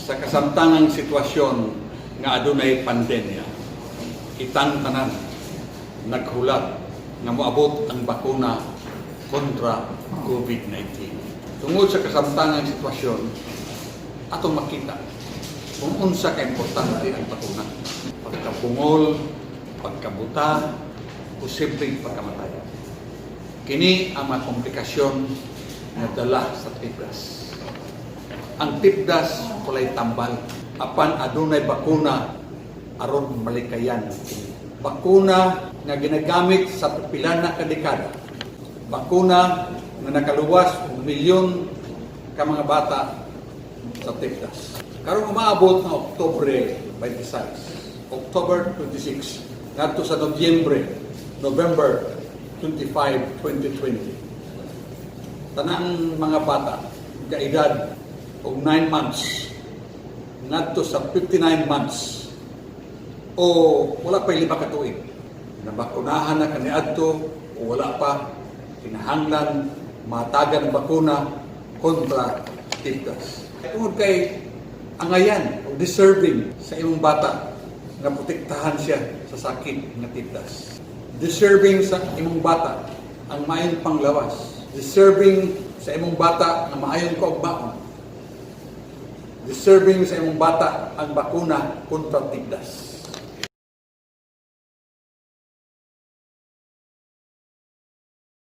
Sa kasamtangang sitwasyon nga adunay pandemya, kitang tanan naghulat nga moabot ang bakuna kontra COVID-19. Tungod sa kasamtangang sitwasyon, atong makita kung unsa ka importante ang bakuna. Pagkabungol, pagkabuta, posibleng pagkamatay. Kini ang mga komplikasyon nga dala sa tigdas. Ang tigdas walay tambal apan adunay bakuna aron malikayan kini. Bakuna nga ginagamit sa pila na ka dekada. Bakuna nga nakaluwas og milyon ka mga bata sa tigdas. Karon umaabot nga Oktubre 26, October 26, ngadto sa Nobyembre, November 25, 2020. Tanang mga bata kaedad og 9 months ngadto sa 59 months o wala pa 5 ka tuig, nabakunahan na kaniadto o wala pa, kinahanglan matagan ang bakuna kontra tigdas. Tungod kay angayan o deserving sa imong bata nga protektahan siya sa sakit nga tigdas. Deserving sa imong bata ang maayong panglawas. Deserving sa imong bata nga maayong kaugmaon. Deserving sa imong bata ang bakuna kontra tigdas.